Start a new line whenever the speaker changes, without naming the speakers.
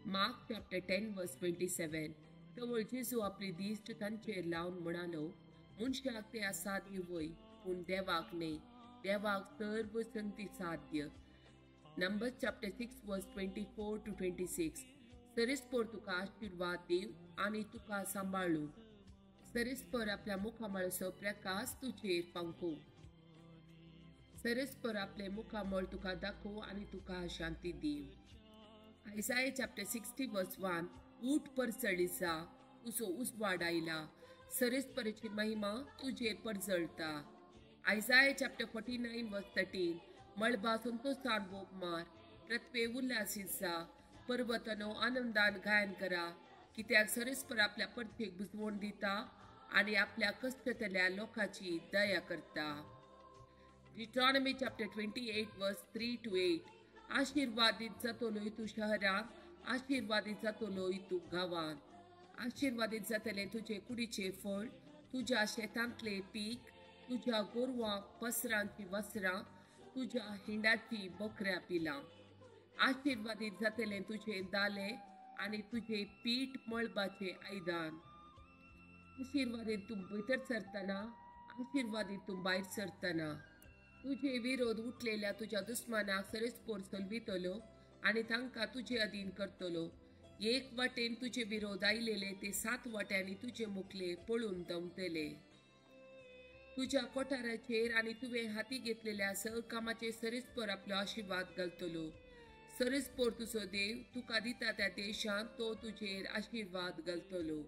Mark chapter 10 verse 27. तवळ जेजू आपली दिश्ट तांचेर लावन म्हणालो, मनशाक ते असाध्य वय, पूण देवाक न्हय, देवाक सर्व संती साध्य. Numbers chapter 6 verse 24 to 26. सरेस्पर तुका आशिर्वाद दिव आनी तुका सांबाळू. सरेस्पर आपल्या मुखामळाचो प्रकाश तुजेर फांकू. सरेस्पर आपले मुखामळ तुका दाखोव आनी तुका शांती दिव. Isaiah chapter 60 verse 1. ऊठ परजळी जा, तुजो उजवाड आयला, सरेस्पराची महिमा तुजेर परजळता. Isaiah chapter 49 verse 13. मळबा संतोषान बोब मार, पृथ्वे उल्हासीत जा, पर्वतानो आनंदान गायन करा, कित्याक सरेस्पर आपल्या परथेक बुजवण दिता आनी आपल्या कश्टतल्या लोकांची दया करता. Deuteronomy chapter 28 verse 3 to 8. आशिर्वादीत जातलोय तूं शहरांत, आशिर्वादीत जातलोय तूं गांवांत. आशिर्वादीत जातलें तुजे कुडीचें फळ, तुज्या शेतांतलें पीक, तुज्या गोरवां पसरांची वसरां, तुज्या हिंडाची बकऱ्या पिलां. आशिर्वादीत जातलें तुजें दालें आनी तुजें पीठ मळबाचें आयदन. आशिर्वादीत तूं भितर सरतना, आशिर्वादीत तूं भायर सरतना. तुजे विरोध उठलेल्या तुज्या दुस्मानाक सरेस्पोर सलवितलो आनी तांकां तुजे अधीन करतलो. एक वाटेन तुजे विरोध आयलेले ते 7 वाट्यांनी तुजे मुखले पळून दवतले. तुज्या कोठाराचेर आनी तुवें हाती घेतलेल्या सगळ्या कामाचेर सरेस्पर आपलो आशिर्वाद घालतलो. सरेस्पर तुजो देव तुका दिता त्या देशांत तो तुजेर आशिर्वाद घालतलो.